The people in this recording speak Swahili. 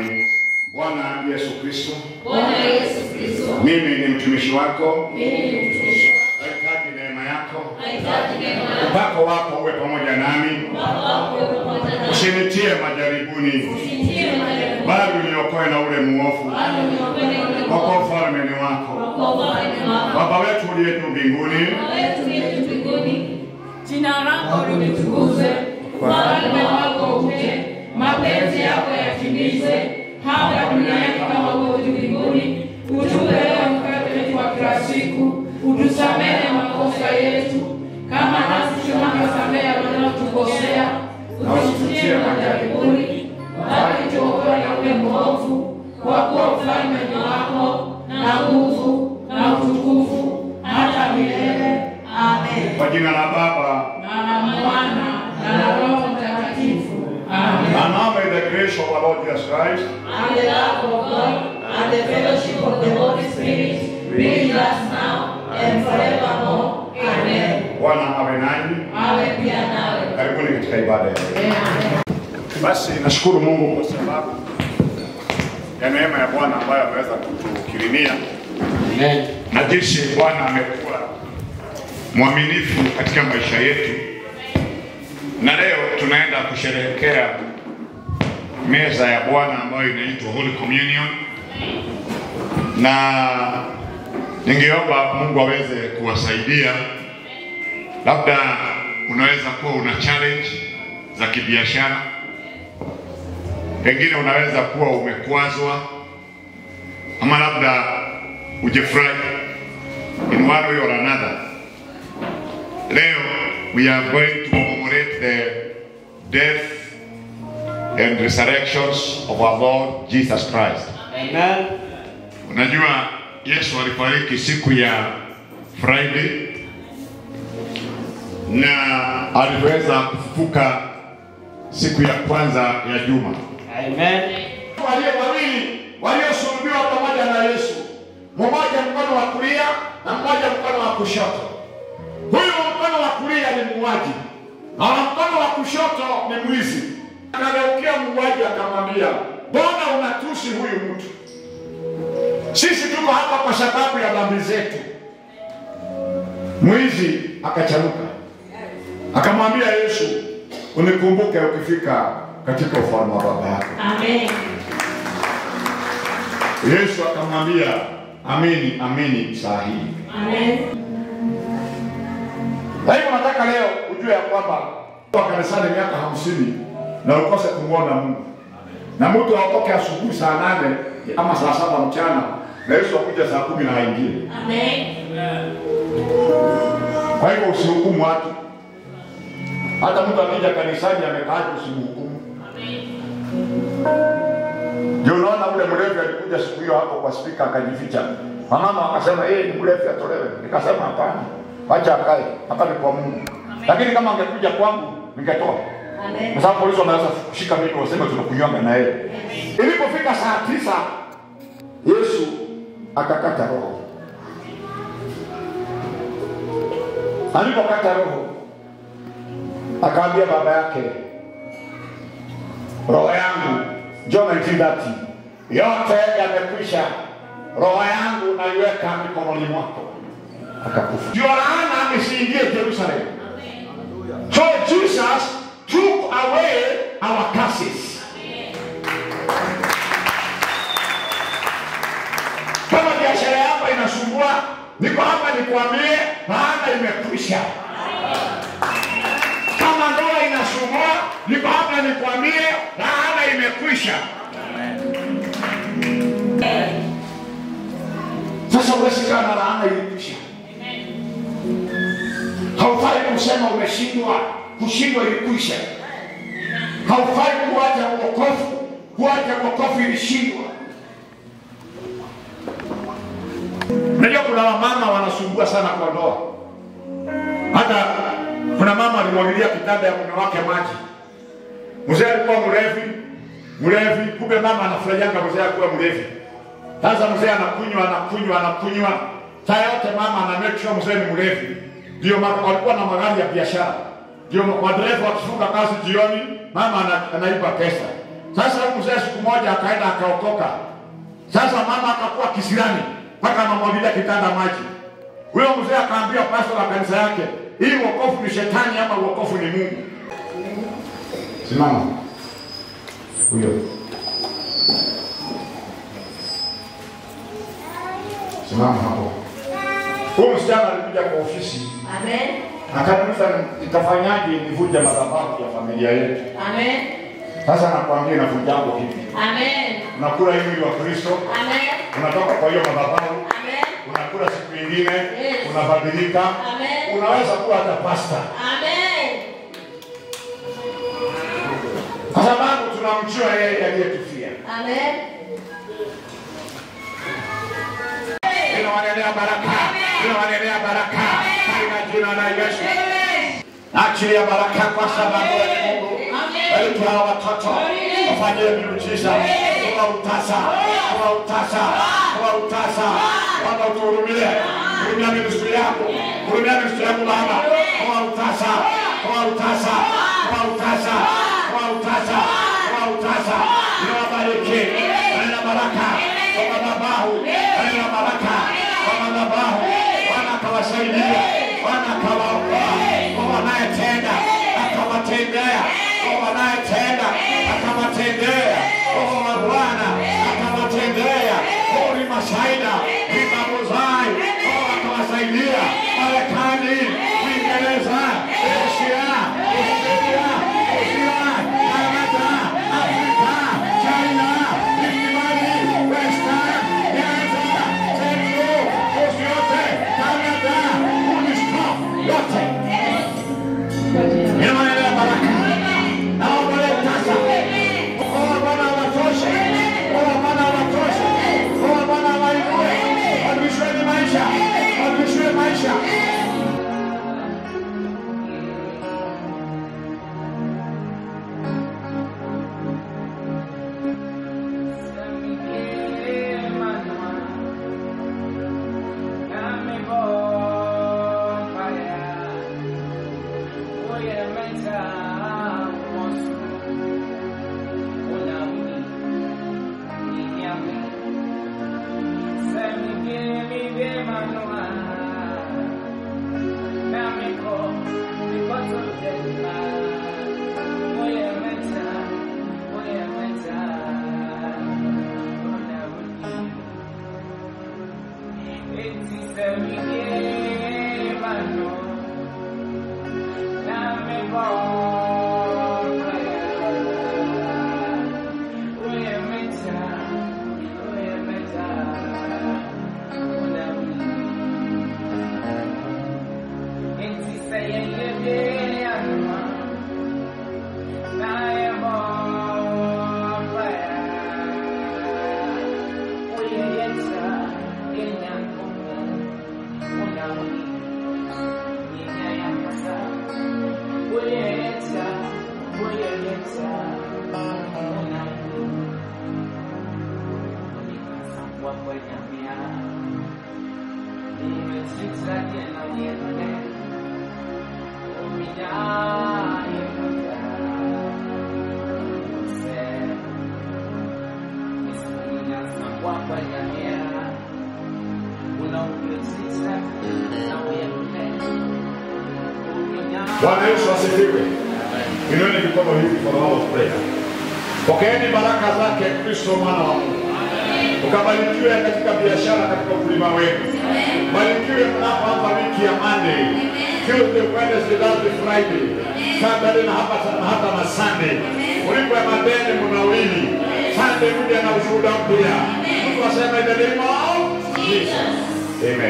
nami. Bwana Yesu Kristo, Bwana Yesu Kristo, mimi ni mtumishi wako, mimi ni mtumishi wako. Nahitaji neema yako, Nahitaji neema yako. Upako wako uwe pamoja nami, Upako wako uwe pamoja nami. Usinitie majaribuni, Usinitie majaribuni, bali uniokoe na ule muovu, bali uniokoe na ule kwa kuwa muovu. ufalme ni wako. Kwa kuwa ufalme ni wako. Baba wetu uliye juu mbinguni, Baba wetu uliye juu mbinguni, jina lako litukuzwe, ufalme wako uje, mapenzi yako yatimizwe hapa duniani kama huko juu mbinguni. Utupe leo mkate wetu wa kila siku, utusamehe makosa yetu kama nasi tunavyosamehe wanaotukosea, usitutie majaribuni, bali tuokoe na ule mwovu, kwa kuwa ufalme ni wako na nguvu na utukufu hata milele. Amen. Kwa jina la Baba na la Mwana na la Roho Mtakatifu. Amen. And now may the grace of our Lord Jesus Christ, and the love of God, and the fellowship of the Holy Spirit be with us now and forevermore. Amen. Bwana awe nanyi. Awe pia nawe. Karibuni katika ibada ya leo. Amen. Basi nashukuru Mungu kwa sababu ya neema ya Bwana ambayo ameweza kutukirimia. Amen. Na jinsi Bwana amekuwa mwaminifu katika maisha yetu. Na leo tunaenda kusherehekea meza ya Bwana ambayo inaitwa Holy Communion. Na ningeomba Mungu aweze kuwasaidia. Labda unaweza kuwa una challenge za kibiashara, pengine unaweza kuwa umekwazwa, ama labda hujafurahi in one way or another. Leo we are going to commemorate the death and resurrections of our Lord Jesus Christ. Amen. Unajua Yesu alifariki siku ya Friday na aliweza kufufuka siku ya kwanza ya juma. Amen. Walio wawili waliosulubiwa pamoja na Yesu, mmoja mkono wa kulia na mmoja mkono wa kushoto. Huyu mkono wa kulia ni muuaji na mkono wa kushoto ni mwizi. Akageukia muuaji akamwambia, "Mbona unatusi huyu mtu? Sisi tuko hapa kwa sababu ya dhambi zetu." Mwizi akacharuka akamwambia Yesu, "Unikumbuke ukifika katika ufalme wa Baba yako." Amen. Yesu akamwambia, "Amini, amini saa hii." Amen. Kwa hivyo nataka leo ujue ya kwamba kwa kanisani miaka 50 na ukose kumuona Mungu. Na mtu aokoke asubuhi saa 8 ama saa 7 mchana na Yesu akuja saa 10 na aingie. Amen. Kwa hivyo usihukumu watu. Hata mtu akija kanisani amekaa, usimhukumu. Amen. Ndio unaona ule mlevi alikuja siku hiyo hapo kwa speaker akajificha. Mama akasema, "Eh, ni mlevi atolewe." Nikasema hapana. Acha akae, hapa ni kwa Mungu. Lakini kama angekuja kwangu ningetoa. Amen. Kwa sababu polisi wanaweza kushika mimi waseme tunakunywanga na yeye. Ilipofika saa 9 Yesu akakata roho. Alipokata roho akaambia baba yake, "Roho yangu," John 19:30, "yote yamekwisha. Roho yangu naiweka mikononi mwako." Akakufa. Ndio laana isiingie Jerusalem. So Jesus took away our curses. Kama biashara yako inasumbua, niko hapa nikuambie laana imekwisha. Kama ndoa inasumbua, niko hapa nikuambie laana imekwisha. Sasa huwezi kaa na laana ilikwisha. Haufai kusema umeshindwa, kushindwa ilikwisha. Haufai kuacha wokovu, kuacha wokovu ilishindwa. Unajua kuna wamama wanasumbua sana kwa ndoa. Hata kuna mama alimwagilia kitanda ya mume wake maji. Mzee alikuwa mlevi, kumbe mama anafurahianga mzee alikuwa mlevi. Sasa mzee anakunywa, anakunywa, anakunywa. Saa yote mama ana make sure mzee ni mlevi. Ndio walikuwa na magari ya biashara. Ndio madereva wakifunga kazi jioni, mama anaiba pesa. Sasa mzee siku moja akaenda akaokoka. Sasa mama akakuwa kisirani mpaka anamwagilia kitanda maji. Huyo mzee akaambia pastor wa kanisa yake, hii wokovu ni shetani ama wokovu ni Mungu? Simama. Huyo. Simama hapo. Huyo msichana alikuja kwa ofisi. Amen. Akaniuliza nitafanyaje nivunje madhabahu ya familia yetu. Amen. Sasa nakwambia navunja hapo hivi. Amen. Unakula hivi wa Kristo. Amen. Unatoka kwa hiyo madhabahu. Amen. Unakula siku nyingine, yes. Unabadilika. Amen. Unaweza kuwa hata pastor. Amen. Kwa sababu tunamjua yeye aliyetufia. Amen. Ninawanenea baraka. Ninawanenea baraka. Katika jina la Yesu. Achilia baraka kwa sababu ya Mungu. Bariki hawa watoto. Wafanyie miujiza. Kwa utasa, kwa utasa, kwa utasa. Baba utuhurumie. Hurumia ministry yako. Hurumia ministry yako Baba. Kwa utasa, kwa utasa, kwa utasa, kwa utasa, kwa utasa. Ninawabariki. Nina baraka kwa madhabahu. Nina baraka kwa madhabahu. Bwana akawasaidia. Bwana akawaokoa. Kwa wanayetenda akawatendea. Kwa wanayetenda akawatendea. Kwa Bwana akawatendea. Kori Masaida, Ibabuzai, kwa akawasaidia. Marekani, Uingereza, Asia, Australia, Asia, Canada, Afrika, China, Mlimani, Western, Nyanza, Central, Coast yote, Canada, Unisco, yote. Ninawaelea baraka. Naomba leo sasa. Kwa Bwana awatoshe. Kwa Bwana awatoshe. Kwa Bwana awainue. Wadumisheni maisha. Wadumisheni maisha. Bwana Yesu asifiwe. Inueni mikono hivi for the hour of prayer. Pokeeni baraka zake Kristo mwana wa Mungu. Ukabarikiwe katika biashara, katika ukulima wenu. Barikiwe mnapoanza wiki ya Monday, Tuesday, Wednesday, Thursday, Friday, Saturday na hapa hata na Sunday. Ulipo ya madeni mnawili. Sunday mje na ushuhuda mpya. Mtu aseme in the name of Jesus. Amen.